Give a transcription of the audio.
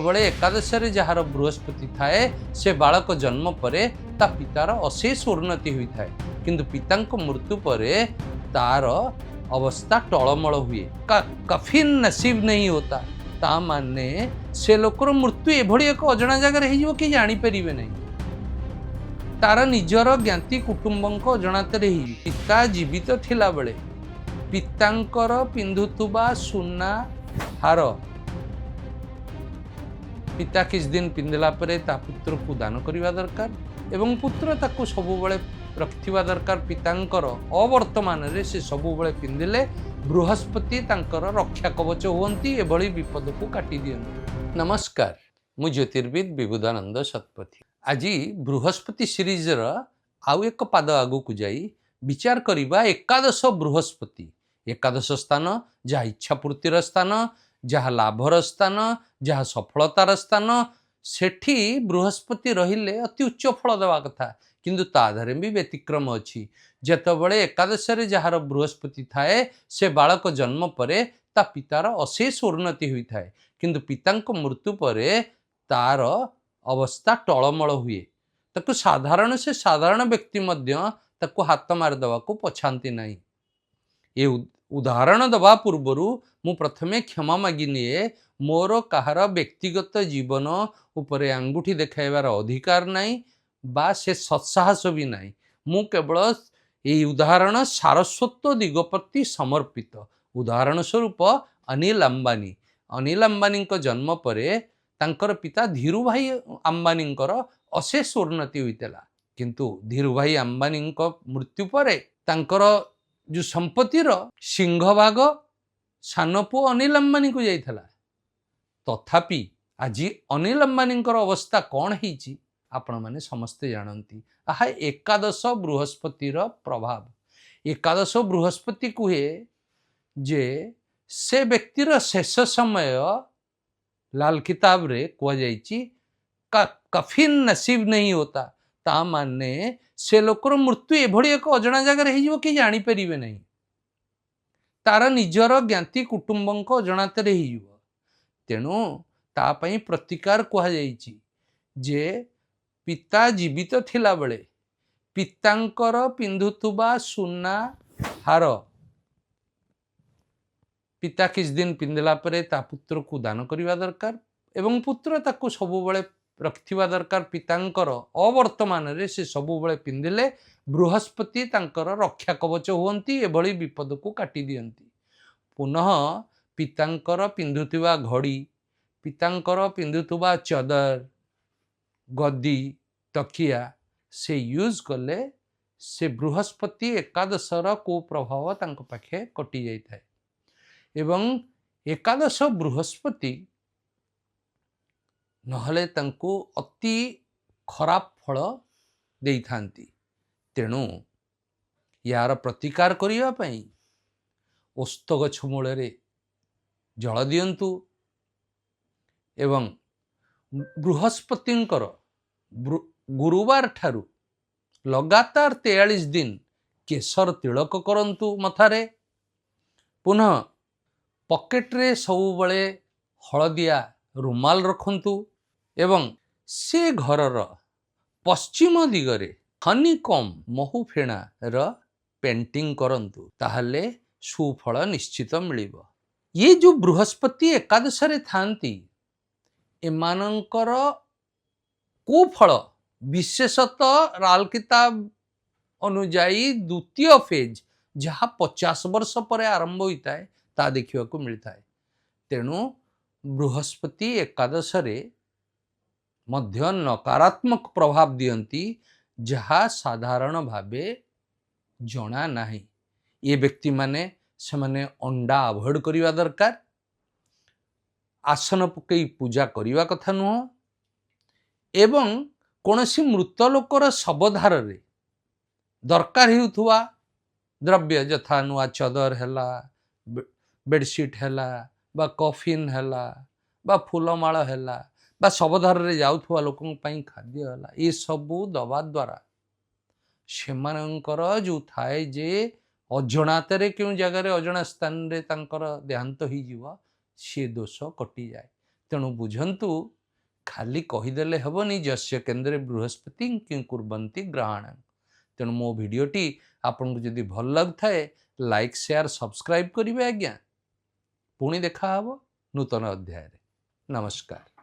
ସବୁବେଳେ ଏକାଦଶରେ ଯାହାର ବୃହସ୍ପତି ଥାଏ, ସେ ବାଳକ ଜନ୍ମ ପରେ ତା ପିତାର ଅଶେଷ ଉନ୍ନତି ହୋଇଥାଏ। କିନ୍ତୁ ପିତାଙ୍କ ମୃତ୍ୟୁ ପରେ ତାର ଅବସ୍ଥା ଟଳମଳ ହୁଏ। कफन नसीब नहीं होता। ତା ମାନେ ସେ ଲୋକର ମୃତ୍ୟୁ ଏଭଳି ଏକ ଅଜଣା ଜାଗାରେ ହେଇଯିବ କି ଜାଣିପାରିବେ ନାହିଁ। ତାର ନିଜର ଜ୍ଞାତି କୁଟୁମ୍ବଙ୍କ ଅଜଣାତରେ ହେଇଯିବ। ପିତା ଜୀବିତ ଥିଲାବେଳେ ପିତାଙ୍କର ପିନ୍ଧୁଥିବା ସୁନା ହାର ପିତା କିଛି ଦିନ ପିନ୍ଧିଲା ପରେ ତା ପୁତ୍ରକୁ ଦାନ କରିବା ଦରକାର ଏବଂ ପୁତ୍ର ତାକୁ ସବୁବେଳେ ରଖିଥିବା ଦରକାର। ପିତାଙ୍କର ଅବର୍ତ୍ତମାନରେ ସେ ସବୁବେଳେ ପିନ୍ଧିଲେ ବୃହସ୍ପତି ତାଙ୍କର ରକ୍ଷା କବଚ ହୁଅନ୍ତି, ଏଭଳି ବିପଦକୁ କାଟି ଦିଅନ୍ତି। ନମସ୍କାର, ମୁଁ ଜ୍ୟୋତିର୍ବିଦ ବିବୁଧାନନ୍ଦ ଶତପଥୀ। ଆଜି ବୃହସ୍ପତି ସିରିଜର ଆଉ ଏକ ପାଦ ଆଗକୁ ଯାଇ ବିଚାର କରିବା ଏକାଦଶ ବୃହସ୍ପତି। ଏକାଦଶ ସ୍ଥାନ, ଯାହା ଇଚ୍ଛା ପୂର୍ତ୍ତିର ସ୍ଥାନ, ଯାହା ଲାଭର ସ୍ଥାନ, ଯାହା ସଫଳତାର ସ୍ଥାନ, ସେଠି ବୃହସ୍ପତି ରହିଲେ ଅତି ଉଚ୍ଚ ଫଳ ଦେବା କଥା। କିନ୍ତୁ ତା ଦେହରେ ବି ବ୍ୟତିକ୍ରମ ଅଛି। ଯେତେବେଳେ ଏକାଦଶରେ ଯାହାର ବୃହସ୍ପତି ଥାଏ, ସେ ବାଳକ ଜନ୍ମ ପରେ ତା ପିତାର ଅଶେଷ ଉନ୍ନତି ହୋଇଥାଏ। କିନ୍ତୁ ପିତାଙ୍କ ମୃତ୍ୟୁ ପରେ ତାର ଅବସ୍ଥା ଟଳମଳ ହୁଏ। ତାକୁ ସାଧାରଣ ସେ ସାଧାରଣ ବ୍ୟକ୍ତି ମଧ୍ୟ ତାକୁ ହାତ ମାରିଦେବାକୁ ପଛାନ୍ତି ନାହିଁ। ଏ ଉଦାହରଣ ଦେବା ପୂର୍ବରୁ ମୁଁ ପ୍ରଥମେ କ୍ଷମା ମାଗି ନିଏ। ମୋର କାହାର ବ୍ୟକ୍ତିଗତ ଜୀବନ ଉପରେ ଆଙ୍ଗୁଠି ଦେଖାଇବାର ଅଧିକାର ନାହିଁ ବା ସେ ସତ୍ସାହସ ବି ନାହିଁ। ମୁଁ କେବଳ ଏଇ ଉଦାହରଣ ସାରସ୍ୱତ ଦିଗ ପ୍ରତି ସମର୍ପିତ। ଉଦାହରଣ ସ୍ୱରୂପ ଅନିଲ ଅମ୍ବାନୀ। ଅନିଲ ଅମ୍ବାନୀଙ୍କ ଜନ୍ମ ପରେ ତାଙ୍କର ପିତା ଧୀରୁଭାଇ ଅମ୍ବାନୀଙ୍କର ଅଶେଷ ଉନ୍ନତି ହୋଇଥିଲା। କିନ୍ତୁ ଧୀରୁଭାଇ ଅମ୍ବାନୀଙ୍କ ମୃତ୍ୟୁ ପରେ ତାଙ୍କର ଯେଉଁ ସମ୍ପତ୍ତିର ସିଂହଭାଗ ସାନ ପୁଅ ଅନିଲ ଅମ୍ବାନୀକୁ ଯାଇଥିଲା। ତଥାପି ଆଜି ଅନିଲ ଅମ୍ବାନୀଙ୍କର ଅବସ୍ଥା କ'ଣ ହେଇଛି, ଆପଣମାନେ ସମସ୍ତେ ଜାଣନ୍ତି। ଆହା, ଏକାଦଶ ବୃହସ୍ପତିର ପ୍ରଭାବ। ଏକାଦଶ ବୃହସ୍ପତି କୁହେ ଯେ ସେ ବ୍ୟକ୍ତିର ଶେଷ ସମୟ ଲାଲ କିତାବରେ କୁହାଯାଇଛି, कफन नसीब नहीं होता। ତା ମାନେ ସେ ଲୋକର ମୃତ୍ୟୁ ଏଭଳି ଏକ ଅଜଣା ଜାଗାରେ ହେଇଯିବ କି ଜାଣିପାରିବେ ନାହିଁ। ତାର ନିଜର ଜ୍ଞାତି କୁଟୁମ୍ବଙ୍କ ଅଜଣାତରେ ହେଇଯିବ। ତେଣୁ ତା ପାଇଁ ପ୍ରତିକାର କୁହାଯାଇଛି ଯେ ପିତା ଜୀବିତ ଥିଲାବେଳେ ପିତାଙ୍କର ପିନ୍ଧୁଥିବା ସୁନା ହାର ପିତା କିଛି ଦିନ ପିନ୍ଧିଲା ପରେ ତା ପୁତ୍ରକୁ ଦାନ କରିବା ଦରକାର ଏବଂ ପୁତ୍ର ତାକୁ ସବୁବେଳେ ରଖିଥିବା ଦରକାର। ପିତାଙ୍କର ଅବର୍ତ୍ତମାନରେ ସେ ସବୁବେଳେ ପିନ୍ଧିଲେ ବୃହସ୍ପତି ତାଙ୍କର ରକ୍ଷା କବଚ ହୁଅନ୍ତି, ଏଭଳି ବିପଦକୁ କାଟି ଦିଅନ୍ତି। ପୁନଃ ପିତାଙ୍କର ପିନ୍ଧୁଥିବା ଘଡ଼ି, ପିତାଙ୍କର ପିନ୍ଧୁଥିବା ଚଦର, ଗଦି, ତକିଆ ସେ ୟୁଜ୍ କଲେ ସେ ବୃହସ୍ପତି ଏକାଦଶର କୁପ୍ରଭାବ ତାଙ୍କ ପାଖେ କଟି ଯାଇଥାଏ। ଏବଂ ଏକାଦଶ ବୃହସ୍ପତି ନହେଲେ ତାଙ୍କୁ ଅତି ଖରାପ ଫଳ ଦେଇଥାନ୍ତି। ତେଣୁ ୟାର ପ୍ରତିକାର କରିବା ପାଇଁ ଓସ୍ତ ଗଛ ମୂଳରେ ଜଳ ଦିଅନ୍ତୁ ଏବଂ ବୃହସ୍ପତିଙ୍କର ଗୁରୁବାର ଠାରୁ ଲଗାତାର 43 ଦିନ କେଶର ତିଳକ କରନ୍ତୁ ମଥାରେ। ପୁନଃ ପକେଟରେ ସବୁବେଳେ ହଳଦିଆ ରୁମାଲ ରଖନ୍ତୁ ଏବଂ ସେ ଘରର ପଶ୍ଚିମ ଦିଗରେ ହନିକମ୍, ମହୁ ଫେଣାର ପେଣ୍ଟିଂ କରନ୍ତୁ, ତାହେଲେ ସୁଫଳ ନିଶ୍ଚିତ ମିଳିବ। ଇଏ ଯେଉଁ ବୃହସ୍ପତି ଏକାଦଶରେ ଥାନ୍ତି, ଏମାନଙ୍କର କୁଫଳ ବିଶେଷତଃ ଲାଲ କିତାବ ଅନୁଯାୟୀ ଦ୍ୱିତୀୟ ଫେଜ୍, ଯାହା 50 ବର୍ଷ ପରେ ଆରମ୍ଭ ହୋଇଥାଏ, ତାହା ଦେଖିବାକୁ ମିଳିଥାଏ। ତେଣୁ ବୃହସ୍ପତି ଏକାଦଶରେ ମଧ୍ୟ ନକାରାତ୍ମକ ପ୍ରଭାବ ଦିଅନ୍ତି, ଯାହା ସାଧାରଣ ଭାବେ ଜଣା ନାହିଁ। ଏ ବ୍ୟକ୍ତିମାନେ ସେମାନେ ଅଣ୍ଡା ଆଭଏଡ଼ କରିବା ଦରକାର, ଆସନ ପକାଇ ପୂଜା କରିବା କଥା ନୁହଁ ଏବଂ କୌଣସି ମୃତ ଲୋକର ଶବଧାରରେ ଦରକାର ହେଉଥିବା ଦ୍ରବ୍ୟ, ଯଥା ନୂଆ ଚଦର ହେଲା, ବେଡ଼ସିଟ୍ ହେଲା ବା କଫିନ୍ ହେଲା ବା ଫୁଲମାଳ ହେଲା ବା ଶବଧାରରେ ଯାଉଥିବା ଲୋକଙ୍କ ପାଇଁ ଖାଦ୍ୟ ହେଲା, ଏସବୁ ଦେବା ଦ୍ୱାରା ସେମାନଙ୍କର ଯେଉଁ ଥାଏ ଯେ ଅଜଣାତରେ କେଉଁ ଜାଗାରେ ଅଜଣା ସ୍ଥାନରେ ତାଙ୍କର ଦେହାନ୍ତ ହେଇଯିବ, ସେ ଦୋଷ କଟିଯାଏ। ତେଣୁ ବୁଝନ୍ତୁ, ଖାଲି କହିଦେଲେ ହେବନି। ଯସ୍ୟ କେନ୍ଦ୍ରେ ବୃହସ୍ପତି କିଂ କୁର୍ବନ୍ତି ଗ୍ରହାଣ। ତେଣୁ ମୋ ଭିଡ଼ିଓଟି ଆପଣଙ୍କୁ ଯଦି ଭଲ ଲାଗୁଥାଏ, ଲାଇକ୍, ସେୟାର, ସବସ୍କ୍ରାଇବ୍ କରିବେ ଆଜ୍ଞା। ପୁଣି ଦେଖାହେବ ନୂତନ ଅଧ୍ୟାୟରେ। ନମସ୍କାର।